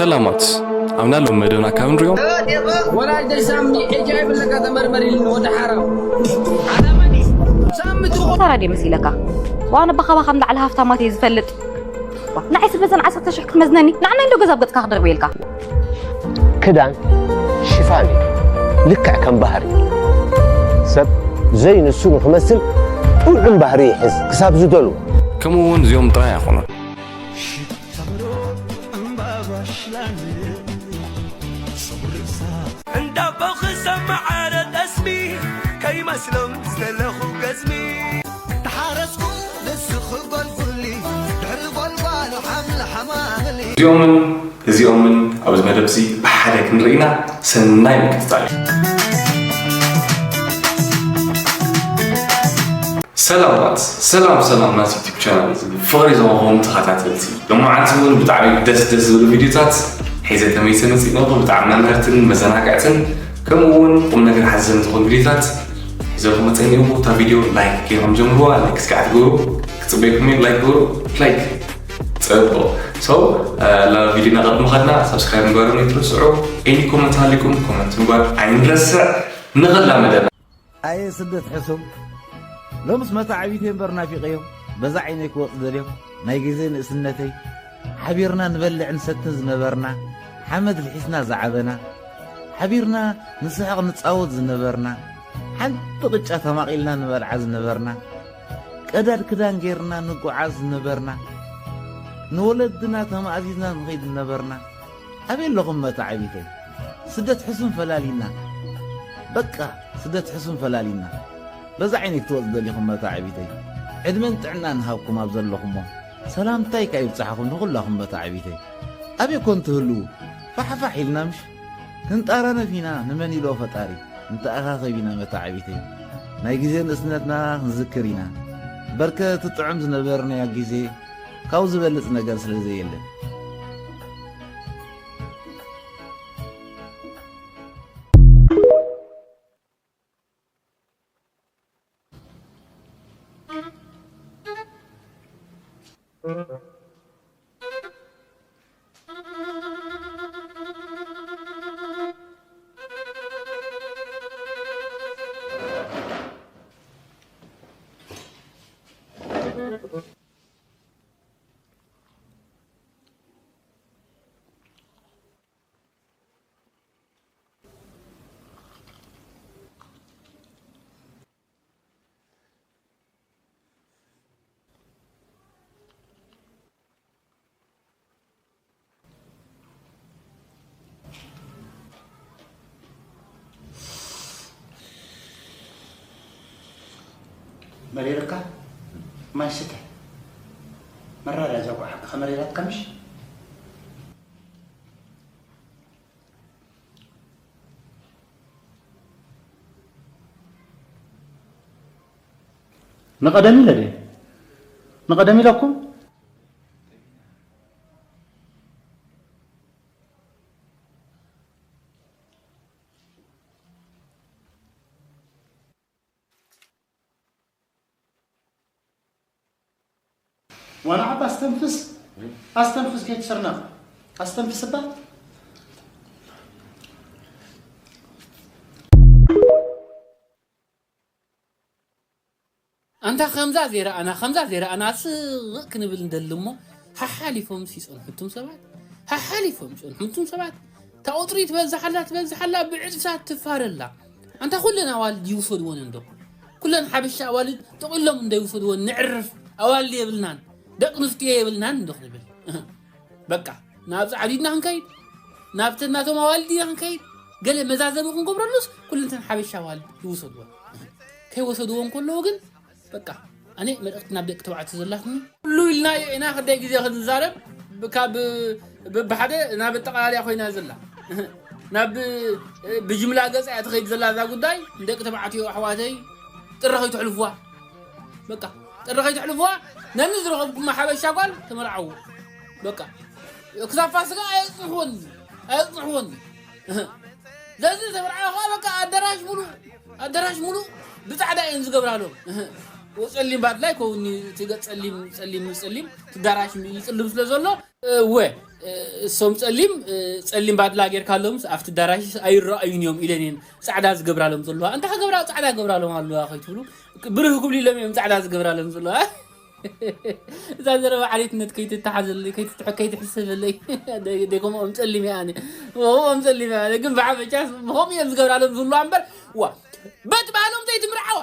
ሰላማት ኣብና ሎም መደብና ካብ ንሪኦም። ወላጅ ሳሚ ኤች ኣይ ቪ ኣለካ ተመርመር ኢሉኒ ወዲ ሓራም ዓላማ ሳሚ ትኾ ሳራ ድየ መሲለካ? ዋነ ብኻባ ከም ላዕሊ ሃፍታማት እየ ዝፈልጥ። ንዓይ ስበዘን ዓሰርተ ሽሕ ክትመዝነኒ ንዓና ኢንዶ ገዛ ኣብ ገጽካ ክደርበየልካ። ክዳን ሽፋን እዩ። ልክዕ ከም ባህሪ ሰብ ዘይንሱ ንክመስል ጥዑም ባህሪ ይሕዝ ክሳብ ዝደልዎ። ከምኡ እውን እዚኦም ጥራይ ኣይኮኑን። እንዳቦ ክሰማዓረ ጠስሚ ከይመስሎም ዝተለኹ ገዝሚ ተሓረስኩ ንስኺ ጎልጉሊ ድሕሪ ጎልጓሉ ሓምሊ ሓማምሊ እዚኦምን እዚኦምን ኣብዚ መደብ እዚ ብሓደ ክንርኢና ሰናይ ምክትታል እዩ። ሰላማት ሰላም ሰላም ናስ ዩቲብ ቻናል እዚ ፍቕሪ ዝኸኹም ተኸታተልቲ ሎማዓንቲ እውን ብጣዕሚ ደስ ደስ ዝብሉ ቪዲዮታት ሒዘ ተመይሰ መፅእ ነኹ ብጣዕሚ መምህርትን መዘናግዕትን ከምኡ እውን ቁም ነገር ሓዘን ዝኾኑ ቪዲዮታት ሒዘ ክመፀ እኒኦ እታ ቪዲዮ ላይክ ገይሮም ጀምርዋ ላይክ እስኪ ኣትገብሩ ክፅበይኩም እየ ላይክ ግበሩ ላይክ ፅቡቕ so ናብ ቪዲዮ ናቐድሚ ኸድና ሳብስክራይብ ምግባር ኣይትረስዑ any comment ሃሊኩም comment ምግባር ኣይንረስዕ ንኸላ መደብ ኣየ ስደት ሕሱም ሎምስ መታዕቢተይ እምበር ናፊቐዮም በዛ ዓይነይ ክወፅ ደልዮም ናይ ግዜ ንእስነተይ ሓቢርና ንበልዕን ሰትን ዝነበርና ሓመድ ልሒስና ዝዓበና ሓቢርና ንስሕቕ ንፃወት ዝነበርና ሓንቲ ቅጫ ተማቒልና ንበልዓ ዝነበርና ቀዳድ ክዳን ገይርና ንጓዓዝ ዝነበርና ንወለድና ተማእዚዝና ንኸይድ ዝነበርና ኣበይ ኣለኹም መታዕቢተይ ስደት ሕሱም ፈላሊና በቃ ስደት ሕሱም ፈላሊና በዛ ዓይነይ ክትወፅ ደሊኹም መታዕቢተይ ዕድመን ጥዕና ንሃብኩም ኣብ ዘለኹሞ ሰላምታይ ካ ይብፃሕኹም ንኹላኹም መታዕቢተይ ኣበይ ኮን ትህልዉ ፋሕፋሕ ኢልና ምሽ ክንጣራነፍ ኢና ንመን ኢሎ ፈጣሪ ንተኣኻኸብ ኢና መታዕቢተይ ናይ ግዜ ንእስነትና ክንዝክር ኢና በርከ እቲ ጥዑም ዝነበርናዮ ግዜ ካብ ዝበልፅ ነገር ስለ ዘየለ መሪርካ ማይ ስተ መራርያ ዘጉዓካ ከመሪራትካ ምሽ ንቐደም ኢለ ድየ ንቐደም ኢለኩም ዋና ዓባ ኣስተንፍስ ኣስተንፍስ ከይትስርነቕ ኣስተንፍስ እባ ኣንታ ከምዛ ዘይረኣና ከምዛ ዘይረኣና ስቕ ክንብል እንደሊ እሞ ሓሓሊፎም ሲፀንሑ እቱም ሰባት ሓሓሊፎም ይፀንሑ እቱም ሰባት እታ ቁፅሪ ትበዝሓላ ትበዝሓላ ብዕፅፍታት ትፋረላ ኣንታ ኩለን ኣዋልድ ይውሰድዎን እንዶ ኩለን ሓበሻ ኣዋልድ ጥቕሎም እንዶ ይውሰድዎን ንዕርፍ ኣዋልድ የብልናን ደቂ ኣንስትዮ የብልናን እንዶ ክንብል በቃ ናብ ፃዕዲድና ክንከይድ ናብተን ናቶም ኣዋልድ ኢና ክንከይድ ገለ መዛዘሚ ክንገብረሉስ ኩለንተን ሓበሻ ኣዋልድ ይውሰድወን ከይወሰድዎ እንከለዉ ግን በቃ ኣነ መልእክቲ ናብ ደቂ ተባዕትዮ ዘላትኒ ኩሉ ኢልናዮ ኢና ክደይ ግዜ ክንዛረብ ካብ ብብሓደ ናብ ኣጠቃላልያ ኮይና ዘላ ናብ ብጅምላ ገፃ እያ ትኸይድ ዘላ እዛ ጉዳይ ንደቂ ተባዕትዮ ኣሕዋተይ ጥረ ከይትሕልፍዋ በቃ ጥረ ከይትሕልፍዋ ነኒ ዝረኸብኩማ ሓበሻ ጓል ተመርዓዎ በቃ ክሳብ ፋስጋ ኣየፅንሕወኒ ኣየፅንሕወኒ ዘዚ ተመርዓዎ ከዓ በቃ ኣደራሽ ሙሉ ኣደራሽ ሙሉ ብፃዕዳ እየን ዝገብራሎም ፀሊም ባድላ ይከውኒ እቲ ገፅ ፀሊም ፀሊም ፀሊም ትዳራሽ ይፅልም ስለ ዘሎ እወ፣ እሶም ጸሊም፣ ጸሊም ባድላ ጌርካሎምስ ኣብቲ ኣዳራሽስ ኣይረኣዩን እዮም ኢለን እየን ጻዕዳ ዝገብራሎም ዘለዋ። እንታይ ክገብራ ጻዕዳ ክገብራሎም ኣለዋ ከይትብሉ፣ ብርህ ክብሉ ኢሎም እዮም ጻዕዳ ዝገብራሎም ዘለዋ። እዛ ዘረባ ዓሌትነት ከይትተሓዘለይ፣ ከይትትሐ-፣ ከይትሕሰበለይ። ደይ-፣ ደይኮምኦም ጸሊም እየ ኣነ። ኦም ጸሊም እየ ኣነ። ግን ብሓፈሻስ ብኸምኡ እዮም ዝገብራሎም ዝህልዋ እምበር፣ ዋ፣ በቲ ባህሎም ዘይትምርዓዋ።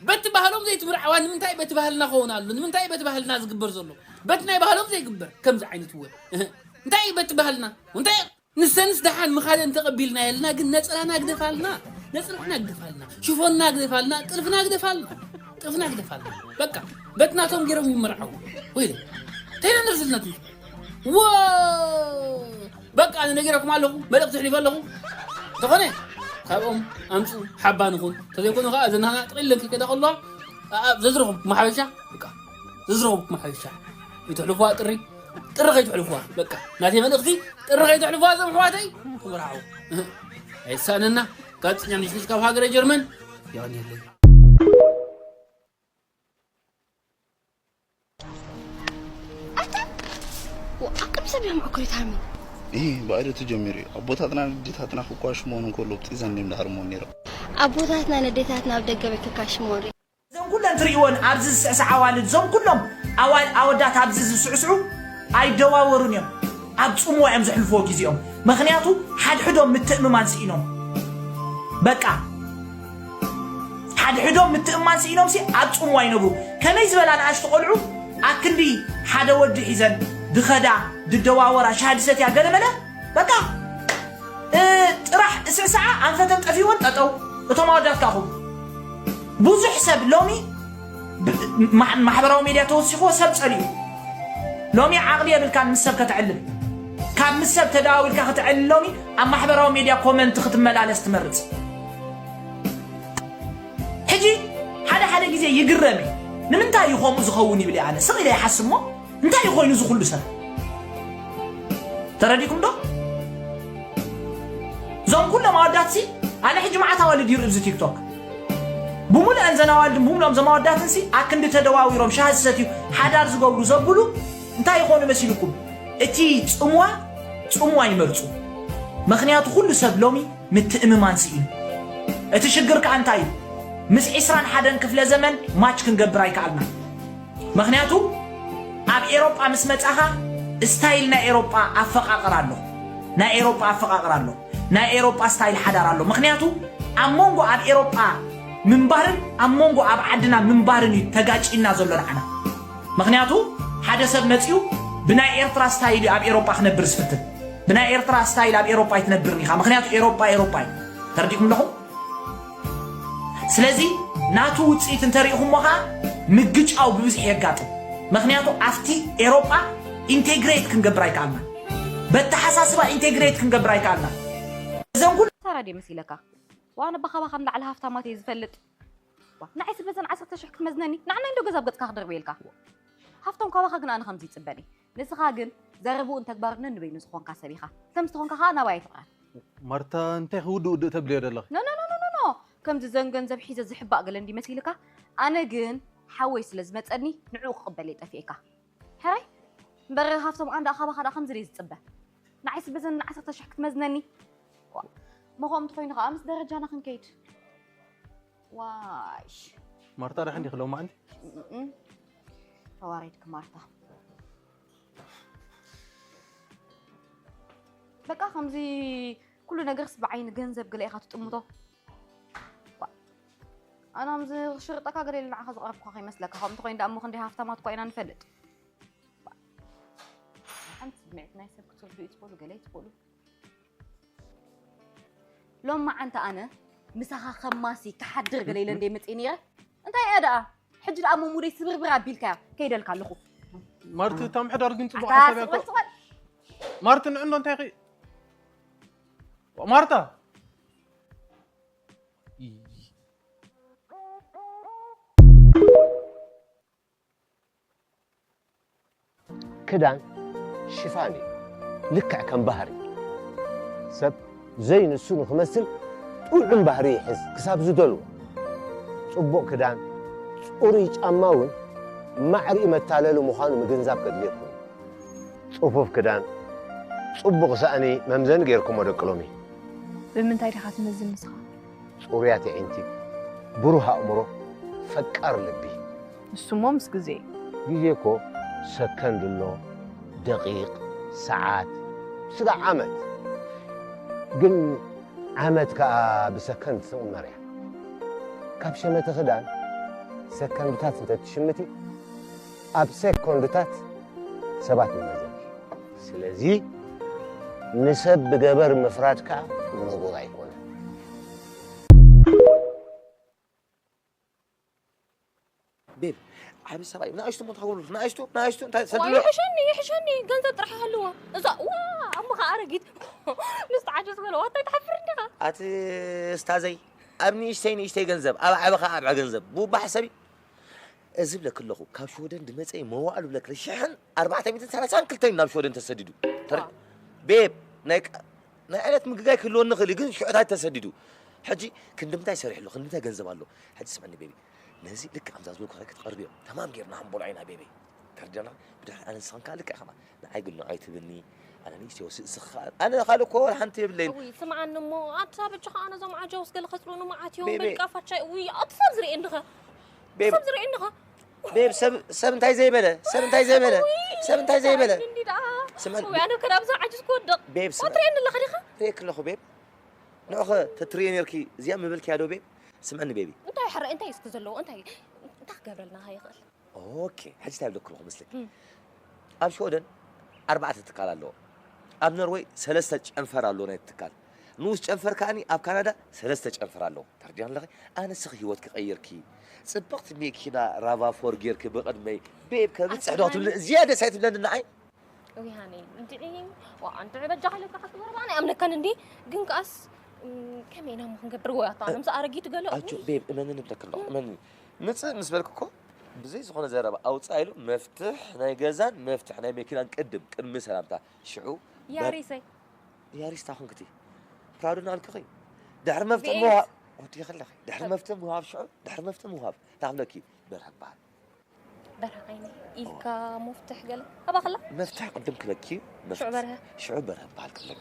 በቲ ባህሎም ዘይትምርዓዋ ንምንታይ በቲ ባህልና ክኸውን ኣሎ? ንምንታይ በቲ ባህልና ዝግበር ዘሎ? በቲ ናይ ባህሎም ዘይግበር ከምዚ ዓይነት እወ። እህ፣ እንታይ እዩ በቲ ባህልና? እንታይ ንሰንስ ደሓን ምኻደን ተቐቢልና የልና፣ ግን ነጸላና ግደፋልና፣ ነጸላና ግደፋልና፣ ሽፎንና ግደፋልና፣ ጥልፍና ግደፋልና፣ ጥልፍና ግደፋልና። በቃ በትናቶም ገይሮም ይመርዓው። ወይ እንታይ ኢና ንርዝነት? ዎ፣ በቃ ኣነ ነጊረኩም ኣለኹ፣ መልእኽቲ ኣሕሊፈ ኣለኹ። እንተኾነ ካብኦም ኣምፁ፣ ሓባ ንኹን። እንተዘይኮነ ከዓ እዘን ሃና ጥቕለን ክከዳ ከለዋ፣ ኣ-፣ ኣ-፣ ዘዝረኹም ማሓበሻ፣ በቃ ዘዝረኹም ማሓበሻ። ይትሕልፉዋ ጥሪ፣ ጥሪ ከይትሕልፉዋ። በቃ ናተይ መልእኽቲ፣ ጥሪ ከይትሕልፉዋ እዞም ኣሕዋተይ። ክምርዓው። ኣይሳነና፣ ጋዜጠኛ ምሽምሽ ካብ ሃገረ ጀርመን። የቐንየለይ። ኣታ፣ ወ-፣ ኣቅም ሰብ እዮም ዕኩሪት ሃርሚ። ይህ ባዕሉ ተጀሚሩ እዩ። ኣቦታትና ኣዴታትና ክኳሽ መሆኑ እንከሎ ብጢዘን ድዮም ድሃርሞ ነይሮም። ኣቦታትና ነዴታትና ኣብ ደገ ቤት ክካሽ መሆኑ። እዞም ኩለን ትርእይወን ኣብዚ ዝስዕስዓ ኣዋልድ፣ እዞም ኩሎም ኣዋ-፣ ኣወዳት ኣብዚ ዝስዕስዑ ኣይደዋወሩን እዮም። ኣብ ጽምዋ እዮም ዘሕልፍዎ ግዜኦም። ምኽንያቱ ሓድሕዶም ምትእምማን ስኢኖም። በቃ ሓድሕዶም ምትእምማን ስኢኖም ሲ ኣብ ጽምዋ ይነብሩ። ከመይ ዝበላ ንኣሽቱ ቆልዑ ኣክንዲ ሓደ ወዲ ሒዘን ድኸዳ፣ ድደዋወራ፣ ሻሂ ድሰትያ ገለመለ በቃ እ፣ ጥራሕ እስዕስዓ ኣንፈተን ጠፊወን ጠጠው። እቶም ኣወዳት ካኹም ብዙሕ ሰብ ሎሚ ብ-፣ ማ-፣ ማሕበራዊ ሜድያ ተወሲኽዎ ሰብ ጸሊኡ። ሎሚ ዓቕሊ የብልካን ምስ ሰብ ከተዕልል። ካብ ምስ ሰብ ተደዋዊልካ ክትዕልል ሎሚ ኣብ ማሕበራዊ ሜድያ ኮመንት ክትመላለስ ትመርጽ። ሕጂ ሓደ ሓደ ግዜ ይግረም እየ። ንምንታይ እዩ ከምኡ ዝኸውን ይብል እየ ኣነ። ስቕ ኢለ ይሓስብ እሞ እንታይ እዩ ኮይኑ እዚ ኩሉ ሰብ? ተረዲእኩም ዶ? እዞም ኩሎም ኣወዳትሲ ኣነ ሕጂ መዓት ኣዋልድ ይርኢ ኣብዚ ቲክቶክ። ብምሉአን ዘን ኣዋልድን ብምሉኦም እዞም ኣወዳትንሲ ኣክንዲ ተደዋዊሮም ሻሂ ዝሰትዩ ሓዳር ዝገብሩ ዘብሉ እንታይ ይኾኑ መሲልኩም? እቲ ጽምዋ ጽምዋ ይመርጹ። ምኽንያቱ ኩሉ ሰብ ሎሚ ምትእምማን ስኢኑ። እቲ ሽግር ከኣ እንታይ እዩ? ምስ ዕስራን ሓደን ክፍለ ዘመን ማች ክንገብር ኣይከኣልና። ምኽንያቱ ኣብ ኤሮጳ ምስ መጻኻ ስታይል ናይ ኤሮጳ ኣፈቓቕራ ኣሎ። ናይ ኤሮጳ ኣፈቓቕራ ኣሎ። ናይ ኤሮጳ ስታይል ሓዳር ኣሎ። ምኽንያቱ ኣብ መንጎ ኣብ ኤሮጳ ምንባርን ኣብ መንጎ ኣብ ዓድና ምንባርን እዩ ተጋጪና ዘሎ ንዓና። ምኽንያቱ ሓደ ሰብ መጺኡ ብናይ ኤርትራ ስታይል እዩ ኣብ ኤሮጳ ክነብር ዝፍትን። ብናይ ኤርትራ ስታይል ኣብ ኤሮጳ ኣይትነብርን ኢኻ። ምኽንያቱ ኤሮጳ ኤሮጳ እዩ። ተረዲእኩም ኣለኹም? ስለዚ ናቱ ውጽኢት እንተሪእኹሞ ኸኣ ምግጫው ብብዝሒ የጋጥም። ምኽንያቱ ኣብቲ ኤሮጳ ኢንቴግሬት ክንገብር ኣይከኣልናን። በተሓሳስባ ኢንቴግሬት ክንገብር ኣይከኣልናን። እዘን ኩሉ ተራድ ይመስለካ? ዋነ ባኻባኻ ንላዕሊ ሃፍታማት እየ ዝፈልጥ። ዋ፣ ንዓይ ስበዘን ዓሰርተ ሽሕ ክትመዝነኒ፣ ንዓናይ እንዶ ገዛ ኣብ ገጽካ ክደርበየልካ። ሃፍቶም ካባኻ ግን ኣነ ከምዚ ይጽበኒ። ንስኻ ግን ዘረብኡን ተግባሩን ነንበይኑ ዝኾንካ ሰብ ኢኻ። ከም ዝተኾንካ ኸኣ ናባይ ኣይትቕረብ። ማርታ፣ እንታይ ክውድእ ውድእ ተብልዮ ዘለኺ? ኖ፣ ኖ፣ ኖ፣ ኖ፣ ኖ፣ ኖ። ከምዚ ዘን ገንዘብ ሒዘ ዝሕባእ ገለ እንዲ መሲልካ? ኣነ ግን ሓወይ ስለ ዝመጸኒ ንዕኡ ክቕበል እየ ጠፊኤካ። ሕራይ? እምበር ሃፍቶም ኣንዳ ካባኻ ደኣ ከምዚ ድየ ዝጽበ? ንዓይ ስበዘን ዓሰርተ ሽሕ ክትመዝነኒ? ዋ፣ እሞ ከምኡ እንተኾይኑ ኸኣ ምስ ደረጃና ክንከይድ። ዋይ። ማርታ ደሓን ዲኺ ሎማዓንቲ? እም፣ ተዋሪድኪ ማርታ። በቃ ከምዚ ኩሉ ነገርስ ብዓይኒ ገንዘብ ገለ ኢኻ ትጥምቶ። ዋ፣ ኣነ ከምዚ ክሽርጠካ ገለ ኢለ ንዓኻ ዝቐረብኩኻ ከይመስለካ። ከምኡ እንተኾይኑ ደኣ እሞ ክንደይ ሃፍታማት እኳ ኢና ንፈልጥ። ሓንቲ ስምዒት ናይ ሰብ ክትርድኡ ትኽእሉ፣ ገለ ትኽእሉ። ሎም መዓንቲ ኣነ ምሳኻ ከማሲ ክሓድር ገለ ኢለ እንደ መጽእ ነይረ። እንታይ እያ ደኣ? ሕጂ ደኣ እሞ ሙደይ ስብርብር ኣቢልካያ። ከይደልካ ኣለኹ። ማርቲ፣ እታ ምሕዳር ግን ጽቡቕ ኣታ ሓሳብ እያ እኮ። ስቕ በል፣ ስቕ በል። ማርቲ፣ ንዕንዶ እንታይ ኺ-? ማርታ! ክዳን ሽፋን እዩ። ልክዕ ከም ባህሪ። ሰብ ዘይንሱ ንኽመስል ጥዑም ባህሪ ይሕዝ ክሳብ ዝደልዎ። ጽቡቕ ክዳን፣ ጽሩይ ጫማ እውን ማዕሪኡ መታለሊ ምዃኑ ምግንዛብ ከድልየኩም እዩ። ጽፉፍ ክዳን፣ ጽቡቕ ሳእኒ መምዘኒ ጌርኩሞ ደቂ ሎሚ። ብምንታይ ዲኻ ትመዝን ንስኻ? ጽሩያት ኣዒንቲ፣ ብሩህ ኣእምሮ፣ ፈቃር ልቢ። ንሱሞ ምስ ግዜ እዩ። ግዜ እኮ ሰከንድ ኣሎ፣ ደቂቕ፣ ሰዓት፣ ስጋዕ ዓመት። ግን ዓመት ከኣ ብሰከንድ ትቕመር እያ። ካብ ሸመተ ክዳን ሰከንድታት እንተ ትሽምቲ፣ ኣብ ሴኮንድታት ሰባት ንመዘኒ። ስለዚ ንሰብ ብገበር ምፍራድካ ንቡር ኣይኮነን። ቤብ ዓቢ ሰብኣይ ንኣሽቱ እሞ እንታይ ክገብሩ ንኣሽቱ ንኣሽቱ እንታይ ዋ ሰድሎ ይሕሸኒ ይሕሸኒ ገንዘብ ጥራሕ ሃልዎ እዛ ዋ ኣሞኻ ኣረጊት ምስ ተዓጀዝ በለ ዋታይ ትሓፍር እንዲኻ ኣቲ እስታዘይ ኣብ ንእሽተይ ንእሽተይ ገንዘብ ኣብ ዓበኻ ኣብ ገንዘብ ቡባ ሕሰቢ እዚ ብለክ ኣለኹ ካብ ሽወደን ድመፀ መዋዕሉ ብለክ ሽሕን ኣርባዕተ ሚእትን ሰላሳን ክልተን ናብ ሽወደን ተሰዲዱ ተረ- ቤብ ናይ ቃ- ናይ ዕለት ምግጋይ ክህልወኒ ክእል እዩ፣ ግን ሽዑታት ተሰዲዱ ሕጂ ክንድምታይ ሰሪሕ ኣሎ ክንድምታይ ገንዘብ ኣሎ ሕጂ ስምዕኒ ቤቢ ነዚ ልክዕ ከምዛ ዝበልኩ ክትቀርብዮ ተማም ጌርና ክንበሎ ኢና ቤቢ ተርደና ብድሕሪ ኣነ ንስኽን ከዓ ልክዕ ከማ ንዓይ ግን ንዓይ ትብኒ ኣነ ንእሽተይ ወስእ ስኻ ኣነ ካልእ እኮ ሓንቲ የብለይን ውይ ስምዓኒ እሞ ኣታ በጃኻ ኣነ እዞም ዓጃውስ ገለ ከፅሉኒ መዓት እዮም ቤቢ። በልቃ ፋቻ ውይ ኣቲ ሰብ ዝርእየኒ ኸ ቤቢ ሰብ ዝርእየኒ ኸ ቤብ ሰብ ሰብ እንታይ ዘይበለ ሰብ እንታይ ዘይበለ ሰብ እንታይ ዘይበለ እንዲ ደኣ ስምዐኒ ውይ ኣነ ከ ኣብዛ ዓጅዝ ክወድቕ ቤብ ስምዐ ትርእየኒ ኣለኻ ዲኻ ርእየኪ ኣለኹ ቤብ ንዕኸ ተትርእየ ነርኪ እዚኣ ምበልኪያ ዶ ቤብ ስምዐኒ ቤቢ እንታይ ሕረ እንታይ እስኪ ዘለዎ እንታይ እንታይ ክገብረልና ይኽእል ኦኬ ሕጂ እንታይ ብለኩ ኣለኹ መስለኪ ኣብ ሽወደን ኣርባዕተ ትካል ኣለዎ ኣብ ኖርወይ ሰለስተ ጨንፈር ኣለዎ ናይ ትካል ንኡስ ጨንፈር ከዓኒ ኣብ ካናዳ ሰለስተ ጨንፈር ኣለዎ ተርዲያ ኣለኺ ኣነ ስኺ ህይወት ክቐይርኪ ጽብቕቲ መኪና ራቫ ፎር ጌርኪ ብቕድመይ ቤብ ከብፅሕ ዶ ትብሊ እዚያ ደስ ኣይትብለኒ ንዓይ ውይ ሃኒ እንድዒ ዋ እንድዒ በጃ ከለካ ክትበርባኒ ኣምነካን እንዲ ግን ከኣስ ከመይ ኢና ሞ ክንገብር ወይ ኣታ ኣነ ምስ ኣረጊቱ ገለ ኣጆ ቤብ እመንኒ ብለክ ኣለኹ እመንኒ ምፅእ ምስ በልክ እኮ ብዘይ ዝኾነ ዘረባ ኣውፅኣ ኢሉ መፍትሕ ናይ ገዛን መፍትሕ ናይ መኪናን ቅድም ቅድሚ ሰላምታ ሽዑ ያሪሰይ ያሪስ ታኹንክቲ ፕራዶ ናልክኺ ድሕሪ መፍትሕ ምሃብ ወዲ ከለኺ ድሕሪ መፍትሕ ምሃብ ሽዑ ድሕሪ መፍትሕ ምሃብ ታብለኪ በርሀ በሃል በርሀ ዓይኒ ኢልካ መፍትሕ ገለ ኣባኽላ መፍትሕ ቅድም ክለኪ ሽዑ በርሀ ሽዑ በርሀ በሃል ክለኪ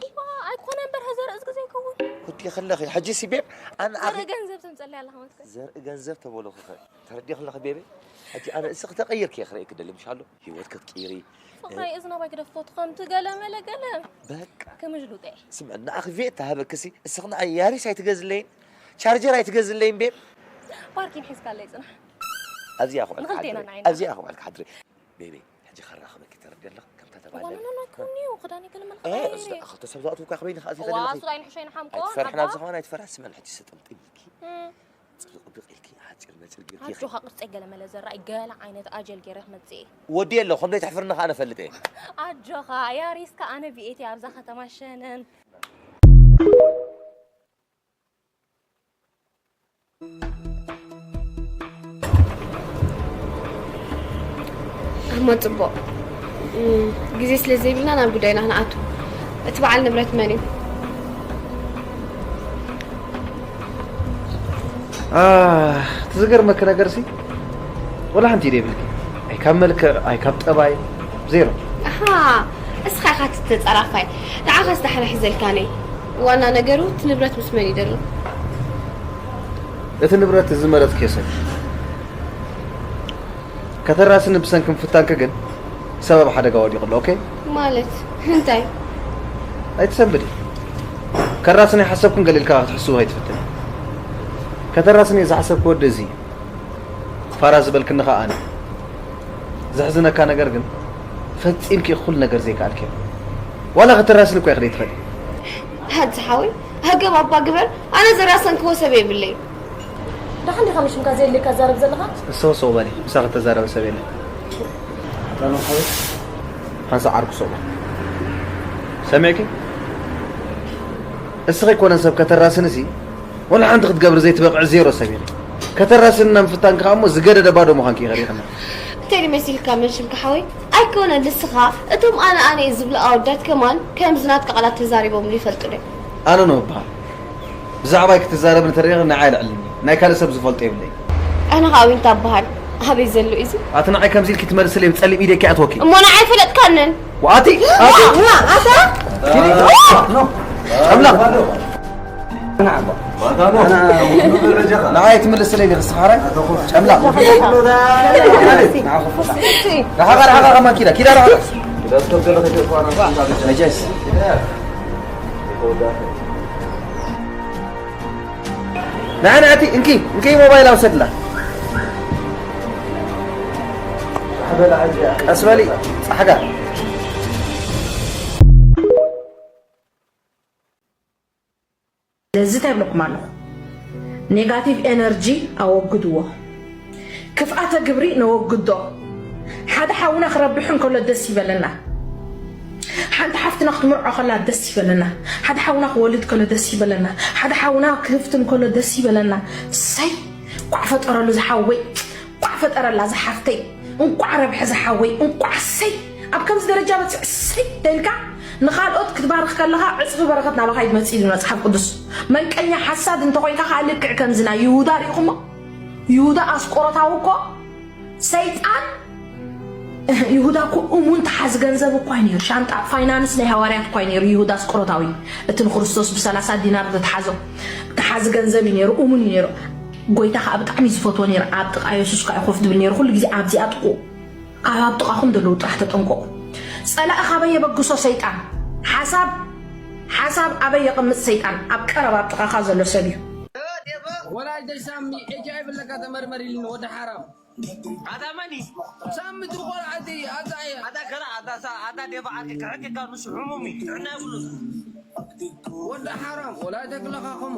ኣይኮነን በርሀ ዘርእስ ግዜ ይከውን ወዲ ከለኺ ሕጂ ሲ ቤብ ኣነ ኣኺ ዘርኢ ገንዘብ ተምፀሊ ኣለኻ መስከ ዘርኢ ገንዘብ ተበለኹ ተረዲኽለኺ ቤበይ ሕጂ ኣነ እስኺ ተቐይርኪ እየ ክርእየኪ ደሊ ምሽ ኣሎ ህይወት ክትቅይሪ ፍቕራይ እዝና ባይ ግደፎ ትኸምቲ ገለ መለ ገለ በቃ ክምጅሉጠ ስምዕ ንኣኺ ቬት ተሃበክሲ እስኺ ንዓይ ያሪስ ኣይትገዝለይን ቻርጀር ኣይትገዝለይን ቤብ ፓርኪን ሒዝካ ኣለይ ፅናሕ ኣብዚኣ ክውዕልካ ንኽልቴና ሓድሪ ንዓይና። ኣብዚኣ ክውዕልካ ሓድሪ ቤበይ ሕጂ ከራኽበኪ ተረዲ ኣለኹ ከምታ ተባለ ዋናናና ኮኒዩ ክዳን ይገለ መልካ ክልተ ሰብ ዝኣትውካ ክበይኒ ከኣ ዋሱ ኣይንሕሸይ ንሓምቆ ኣይትፈርሕን ኣብዚ ኸዋን ኣይትፈርሕ ስመን ሕጂ ሰጠምጥም ኢልኪ ፅብቕብቕ ኢልኪ ሓፂር መፂር ጌርኪ ኣጆኻ ቅርፀይ ገለ መለ ዘራእይ ገለ ዓይነት ኣጀል ገይረ ክመፅእ እየ ወዲ የለ ከም ዘይትሕፍርኒ ከዓ ነፈልጥ እየ ኣጆኻ ያሪስካ ኣነ ብኤቲ ኣብዛ ከተማ ሸነን እሞ ፅቡቕ ግዜ ስለ ዘይብልና ናብ ጉዳይና ክንኣቱ እቲ በዓል ንብረት መን እዩ እቲ ዝገርመኪ ነገር ሲ ወላ ሓንቲ ኢደ የብልኪ ኣይ ካብ መልክዕ ኣይ ካብ ጠባይ ዜሮ ኣሃ እስኻ ኢኻ እቲ ተፀራፋይ ንዓኻስ ዳሕና ሒዘልካ ነይ ዋና ነገሩ እቲ ንብረት ምስ መን እዩ ደሎ እቲ ንብረት እዚ መረፅክዮ ሰብ ከተራስኒ ብሰንኪ ምፍታንኪ ግን ሰብ ኣብ ሓደጋ ወዲቑ ኣሎ ኦኬ ማለት እንታይ ኣይትሰንብዲ ከራስኒ ሓሰብኩን ገሊልካ ክትሕስቡ ኣይትፍትን ከተራስኒ ዝሓሰብኩ ወዲ እዚ ፋራ ዝበልክኒ ኸኣ ኣነ ዘሕዝነካ ነገር ግን ፈጺምኪ ኩሉ ነገር ዘይከኣልኪ ዋላ ከተራስኒ እኮ ይኽእል ትኽእል ሓንቲ ሓወይ ሃገብ ኣባ ግበር ኣነ ዘራሰንክዎ ሰብ የብለይ ደሓን ዲኻ ምሽ ምካ ዘየድልየካ ትዛረብ ዘለኻ እሰው ሰው በሊ ምሳኺ ተዛረበ ሰብ የለን ሓንሳ ዓርኩ ሰው ሰሚዕኪ እስኺ ኮነን ሰብ ከተራስንሲ ወላ ሓንቲ ክትገብሪ ዘይትበቕዒ ዜሮ ሰብ ኢኺ ከተራስኒ ናብ ምፍታንኪ ከዓ እሞ ዝገደደ ባዶ ምዃንኪ ኢኺ ሪኢኽና እንታይ ድዩ መሲልካ መን ሽምካ ሓወይ ኣይኮነን ንስኻ እቶም ኣነ ኣነ እየ ዝብሉ ኣወዳት ከማን ከምዚ ናትካ ቃላት ተዛሪቦምሉ ይፈልጡ ዶ ኣነ ነው እበሃል ብዛዕባይ ክትዛረብ እንተሪኢኺ ንዓይ ኣልዕልኒ ናይ ካልእ ሰብ ዝፈልጦ የብለይ ኣነ ከዓ ዊንታ እበሃል ኣበይ ዘሎ እዩ እዚ ኣቲ ንዓይ ከምዚ ኢልኪ ትመልስለይ ብፀሊም ኢደኪ ኣትወኪ እሞ ንዓይ ፈለጥካንን وآتي، آتي. لا، لا، أنت؟ كيري؟ نو. أملا. نعم. نعم، تملس لي بس خارج. أملا. نعم، خفص. لا، لا، لا، ما كده، كده لا. نجس. نعم، أتي، إنكي، إنكي موبايل أو سدلة. أسبالي، صحقا. ለዚ እንታይ ይብለኩም ኣለኹ? ኔጋቲቭ ኤነርጂ ኣወግድዎ። ክፍኣተ ግብሪ ነወግዶ። ሓደ ሓውና ክረብሕ እንከሎ ደስ ይበለና። ሓንቲ ሓፍትና ክትምርዖ ከላ ደስ ይበለና። ሓደ ሓውና ክወልድ ከሎ ደስ ይበለና። ሓደ ሓውና ክህፍት እንከሎ ደስ ይበለና። ሰይ ኳዕ ፈጠረሉ ዝሓወይ። እንቋዕ ፈጠረላ ዝሓፍተይ፣ እንቋዕ ረብሐ ዝሓወይ፣ እንቋዕ ሰይ ኣብ ከምዚ ደረጃ በፅዕ ሰይ ደልካ ንኻልኦት ክትባርኽ ከለኻ ዕፅፊ በረኸት ናባኻ ይመፅእ ኢሉ መፅሓፍ ቅዱስ። መንቀኛ ሓሳድ እንተኾይንካ ከዓ ልክዕ ከምዚ ናይ ይሁዳ ርኢኹሞ። ይሁዳ ኣስቆሮታዊ እኮ ሰይጣን። ይሁዳ እኮ እሙን ተሓዚ ገንዘብ እኳ እዩ ነይሩ። ሻንጣ ፋይናንስ ናይ ሃዋርያት እኳ እዩ ነይሩ። ይሁዳ ኣስቆሮታዊ እቲ ንክርስቶስ ብሰላሳ ዲናር ዘትሓዞ ተሓዚ ገንዘብ እዩ ነይሩ። እሙን እዩ ነይሩ። ጎይታ ከዓ ብጣዕሚ እዩ ዝፈትዎ ነይሩ። ኣብ ጥቃ የሱስ ከዓ ኮፍ ድብል ነይሩ። ኩሉ ግዜ ኣብዚኣ ጥቁ ካብ ኣብ ጥቃኹም ዘለዉ ጥራሕ ተጠንቀቁ። ፀላእ ካበይ የበግሶ ሰይጣን? ሓሳብ ሓሳብ ኣበይ የቐምጥ ሰይጣን? ኣብ ቀረባ ኣብ ጥቃኻ ዘሎ ሰብ እዩ። ወላጅ ሳሚ ኤች ኣይ ቪ ኣለካ ተመርመር ኢልኒ ወዲ ሓራም። ኣታ መን እዩ? ሳሚ ትቆልዓቲ ኣታ እያ። ኣታ ከላ ኣታ ሳ ኣታ ደፋ ዓርኪ ክሕክካ ንሱ ሕሙም እዩ ጥዕና የብሉን። ወዲ ሓራም ወላይተ ክለኻኸሞ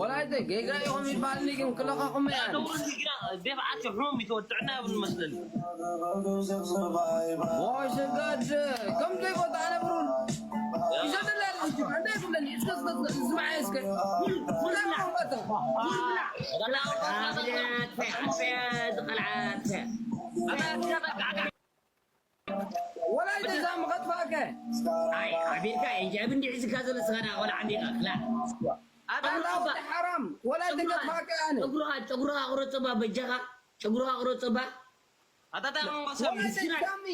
ወላይተ ጌጋ ኢኹም ይበሃልኒ ግን ክለኻኸሞ እያ። ነውሪ ግና ደፋ ዓርኪ ሕሙም እዩ ጥዕና የብሉን መስለኒ። ወይ ስጋድ ከም ዘይፈልጥ ኣነብሩን ይሰደላ ኣለች እንደ ይብለኒ እስከ እስከ እስከ ዝስማዕ እስከ ወላይተ ዛም ከጥፋእከ ኣቢልካ እንጂ ኣብ እንዲ ሒዝካ ዘሎ ስኻ ቆልዓ እንዲኻ ክላ ኣታ ሓራም ወላይተ ከጥፋእከ ኣነ ጨጉርኻ ጨጉርኻ ቁረጽ ባ በጃኻ ጨጉርኻ ቁረጽ ባ ኣታ ታ መንጎ ሰሚ ስማዕኒ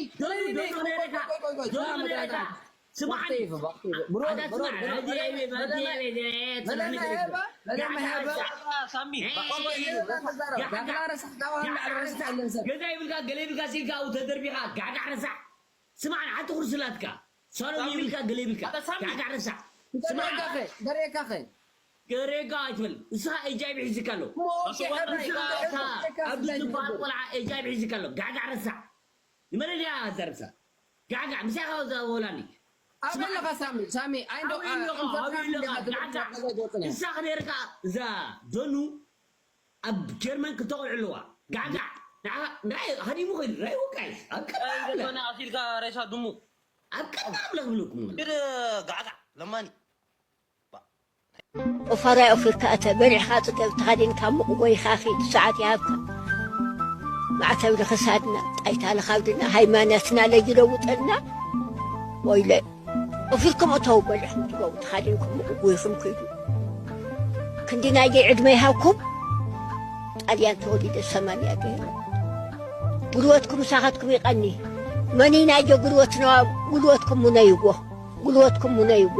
ገዛ ይብልካ ገለ ይብልካ ሲልካ ኣብኡ ተደርቢኻ ጋዕጋዕ ረሳዕ ስማዕኒ ሓንቲ ኩርሲ ላትካ ሳሎን ይብልካ ገለ ይብልካ ጋዕጋዕ ረሳዕ ስማዕኒ ገሬጋ ኣይትበል ንስኻ ኤች ኣይ ቪ ሒዝካ ኣሎ ኣብዚ ዝበሃል ቆልዓ ኤች ኣይ ቪ ሒዝካ ኣሎ ጋዕጋዕ ረሳዕ ንመለለያ ዘርብሳ ጋዕጋዕ ምሳኻ ዘወላኒ ኣበለኻ ሳሚ ሳሚ ኣይንዶ ንሳ ክነርካ እዛ ደኑ ኣብ ጀርመን ክተቑልዕ ኣለዋ ጋዕጋዕ ንዓይ ሃዲሙ ኸይዱ ናይ ወቃይ ኣብ ቀዳምለ ኣሲልካ ሬሳ ድሙ ኣብ ቀዳምለ ክብለኩም ጋዕጋዕ ለማኒ ኦፋራይ ኦፊርካ እተ በሊዕኻ ጽገብ ተኸዲንካ ሙቕ ጎይኻ ኺድ ሰዓት ይሃብካ። ማዕተብ ንኽሳድና ጣይታ ልኻብድና ሃይማኖትና ለይለውጠልና ወይለ ኦፊርኩም እተው በሊዕኹም ትገቡ ተኻዲንኩም ሙቕ ጎይኹም ኪዱ። ክንዲ ናይገይ ዕድመ ይሃብኩም። ጣልያን ተወሊደ ሰማንያ ገይረ ጉልበትኩም ምሳኻትኩም ይቐኒ። መኒ ናይገ ጉልበትና ጉልበትኩም ሙነይዎ ጉልበትኩም ሙነይዎ።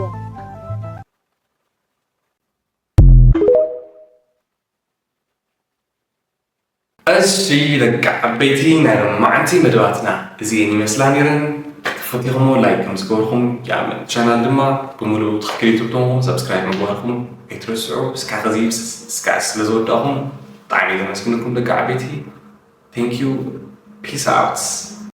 እሺ ደቂ ዓበይቲ ናይ ሎማዓንቲ መደባትና እዚኤን ይመስላ ነይረን። ተፈቲኹሞ ላይክ ከም ዝገበርኩም የኣምን። ቻናል ድማ ብምሉኡ ትኽክል ዩቱብ ተኾንኩም ሰብስክራይብ ምግባርኩም ኣይትረስዑ። እስካዕ ከዚ እስካዕ ስለ ዝወዳእኹም ብጣዕሚ እየ ዘመስግነኩም ደቂ ዓበይቲ። Thank you. Peace out.